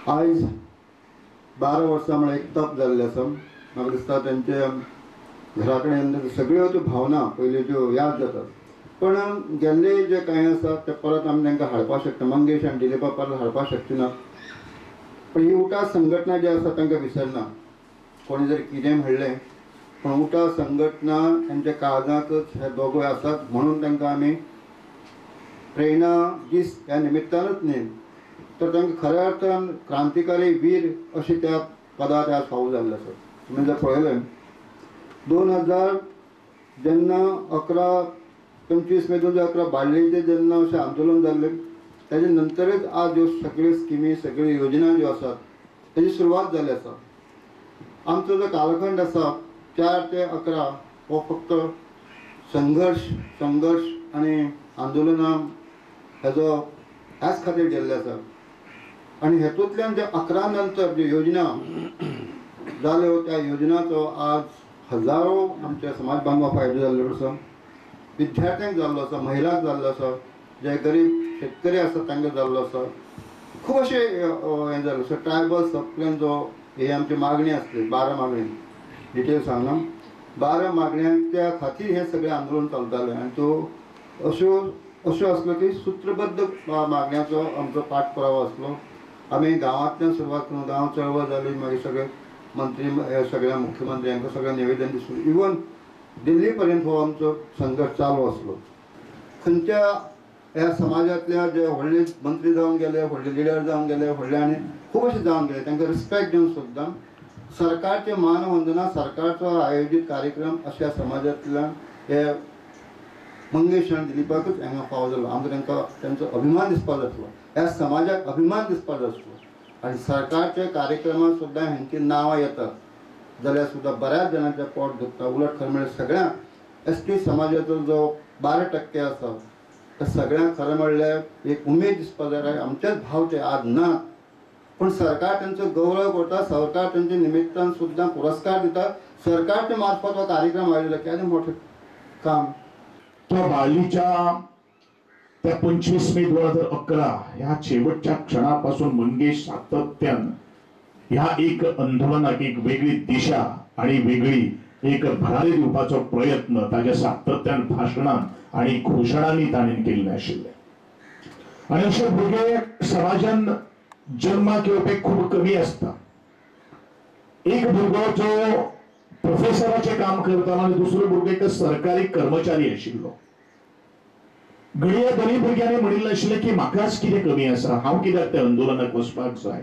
आयज 12 वर्सां म्हळ्यार एक तप जाल्लें आसा. म्हाका दिसता तेंचे घरा कडेन सगळ्यो त्यो भावना पयलींच्यो याद जातात, पण गेल्ले जे कांय आसा ते परत आमी तांकां हाडपाक शकना. मंगेश आनी दिलीपा परत हाडपाक शकची ना, पण ही उटा संघटना जी आसा तांकां विसरना. कोणी जर कितें म्हणलें पण उटा संघटना तांच्या काळजांतच हे दोगूय आसात, म्हणून तांकां आमी प्रेरणा दीस ह्या निमित्तानच न्ही तर तांकां खऱ्या अर्थान क्रांतिकारी वीर अशें त्या पदार आज फावो जाल्ले आसा. तुमी जर पळयलें 2000 जेन्ना 11-25 मे 2011 बाळ्ळीचें जेन्ना अशें आंदोलन जाल्लें ताजे नंतरच आज ज्यो सगळ्यो स्किमी सगळ्यो योजना ज्यो आसात ताजी सुरवात जाल्ली आसा. आमचो जो कालखंड आसा 4 ते 11 हो फक्त संघर्श संघर्श आनी आंदोलनां हेजो ह्याच खातीर गेल्ले आसा. आनी हेतूंतल्यान जे 11 नंतर ज्यो योजना जाल्यो त्या योजनाचो आज हजारो आमच्या समाज बांधवा फायदो जाल्लो आसा, विद्यार्थ्यांक जाल्लो आसा, महिलांक जाल्लो आसा, जे गरीब शेतकरी आसा तांकां जाल्लो आसा, खूब अशें हें जाल्लें आसा. ट्रायबल सबप्लॅन जो ही आमची मागणी आसली 12 मागणी डिटेल सांगना, 12 मागण्यांच्या खातीर हें सगळें आंदोलन चलतालें. आनी तो अश्यो अश्यो आसल्यो की सूत्रबद्ध मागण्यांचो आमचो पाठपुरावो आसलो. आमी गांवांतल्यान सुरवात करून गांव चळवळ जाली, मागीर सगळे मंत्री सगळ्या मुख्यमंत्र्यांक सगळें निवेदन दिसून इवन दिल्ली पर्यंत हो आमचो संघर्श चालू आसलो. खंयच्या ह्या समाजांतल्या जे व्हडले मंत्री जावन गेले, व्हडले लिडर जावन गेले, व्हडले आनी खूब अशे जावन गेले, तांकां रिस्पेक्ट दिवन सुद्दां सरकारचे मानवंदना सरकारचो आयोजीत कार्यक्रम अशा समाजांतल्यान हे मंगेश आनी दिलीपाकूच हांगा फावो जालो. आमकां तांकां तांचो अभिमान दिसपाक जातलो, ह्या समाजाक अभिमान दिसपाक जातलो. आनी सरकारच्या कार्यक्रमात सुद्दां हेंची नांवां येतात जाल्यार सुद्दां बऱ्याच जाणांचें पोट दुखता. उलट खरें म्हणल्यार सगळ्यांक एस टी समाजाचो जो 12% आसा त्या सगळ्यांक खरें म्हणल्यार एक उमेद दिसपाक जाय. आमचेच भाव ते आज ना, पण सरकार तांचो गौरव करता, सरकार तांच्या निमित्तान सुद्दां पुरस्कार दिता, सरकारच्या मार्फत हो कार्यक्रम आयोजित केदें मोठें काम. त्या बाळ्ळीच्या त्या 25 मे 2011 ह्या शेवटच्या क्षणापासून मंगेश सातत्यान ह्या एक आंदोलनाक एक वेगळी दिशा आणि वेगळी एक भरारी दिवपाचो प्रयत्न ताज्या सातत्यान भाशणान आणि घोशणांनी ताणें केल्लें आशिल्लें. आनी अशे भुरगे समाजान जन्माक येवपी खूब कमी आसता. एक भुरगो जो प्रोफेसराचें काम करतालो आनी दुसरो भुरगो एक सरकारी कर्मचारी आशिल्लो. घडये दोनूय भुरग्यांनी म्हणिल्लें आशिल्लें की म्हाकाच कितें कमी आसा, हांव कित्याक त्या आंदोलनाक वचपाक जाय,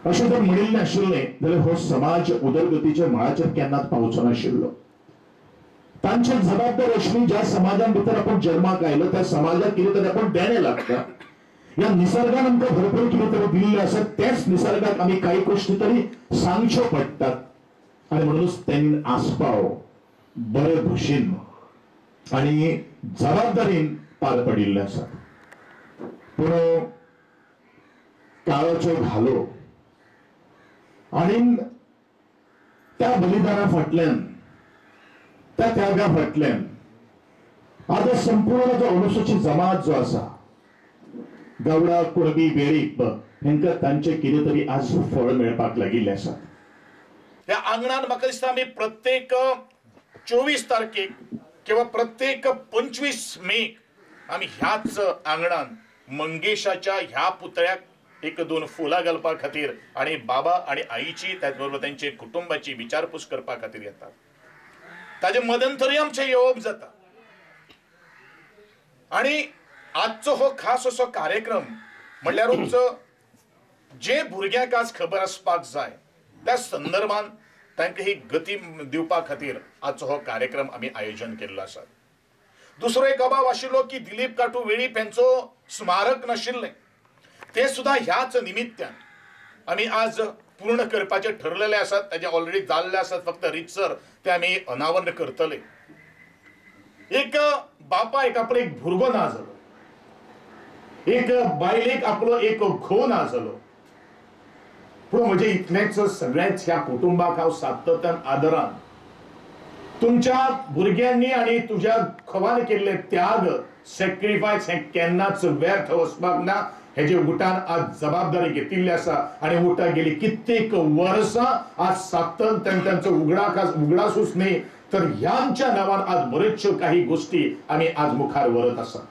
अशें जर म्हणिल्लें आशिल्लें जाल्यार हो समाज उदरगतीच्या मळाचेर केन्नाच पावचो नाशिल्लो. तांची जबाबदार आशिल्ली ज्या समाजान भितर आपूण जन्माक आयलो त्या समाजाक कितें तरी आपूण देणें लागता. ह्या निसर्गान आमकां भरपूर कितें तरी दिल्लें आसा, त्याच निसर्गाक आमी कांय गोश्टी तरी सांगच्यो पडटात. आनी म्हणूनच तेणी आस्पाव बरे भशेन आनी जबाबदारीन पार पडिल्लें आसा. पूण काळाचो घालो आनी त्या बलिदाना फाटल्यान, त्या त्यागा फाटल्यान आतां संपूर्ण जो अनुसूचित जमात जो आसा, गावडा, कुणबी, वेळीप हेंकां तांचें कितें तरी आज फळ मेळपाक लागिल्लें आसा. ह्या आंगणान म्हाका दिसता आमी प्रत्येक 24 तारखेक किंवा प्रत्येक 25 मेक आमी ह्याच आंगणान मंगेशाच्या ह्या पुतळ्याक 1-2 फुलां घालपा खातीर आनी बाबा आनी आईची त्याच बरोबर त्यांचे कुटुंबाची विचारपूस करपा खातीर येतात. ताजे मदंतरय आमचें येवप जाता. आनी आजचो हो खास असो कार्यक्रम म्हणल्यारूच जे भुरग्यांक आज खबर आसपाक जाय त्या संदर्भान तांकां ही गती दिवपा खातीर आजचो हो कार्यक्रम आमी आयोजन केल्लो आसा. दुसरो एक अभाव आशिल्लो की दिलीप काटू वेळीप हेंचो स्मारक नाशिल्लें, ते सुद्दां ह्याच निमित्तान आमी आज पूर्ण करपाचे ठरलेले आसात. ताजे ऑलरेडी जाल्ले आसात, फक्त रितसर ते आमी अनावरण करतले. एक बापायक आपलो एक भुरगो ना जालो, एक बायलेक आपलो एक घोव ना जालो, पूण म्हजें इतलेंच सगळ्यांच ह्या कुटुंबाक हांव सातत्यान आदरान तुमच्या भुरग्यांनी आनी तुज्या घोवान केल्ले त्याग, सॅक्रिफायस हें केन्नाच व्यर्थ वचपाक ना. हेजे उटान आज जबाबदारी घेतिल्ली आसा आनी उटा गेली कित्येक वर्सां आज सातत्यान तांचो उगडासूच न्ही तर ह्यांच्या नांवान आज बऱ्योचश्यो काही गोष्टी आमी आज मुखार व्हरत आसा.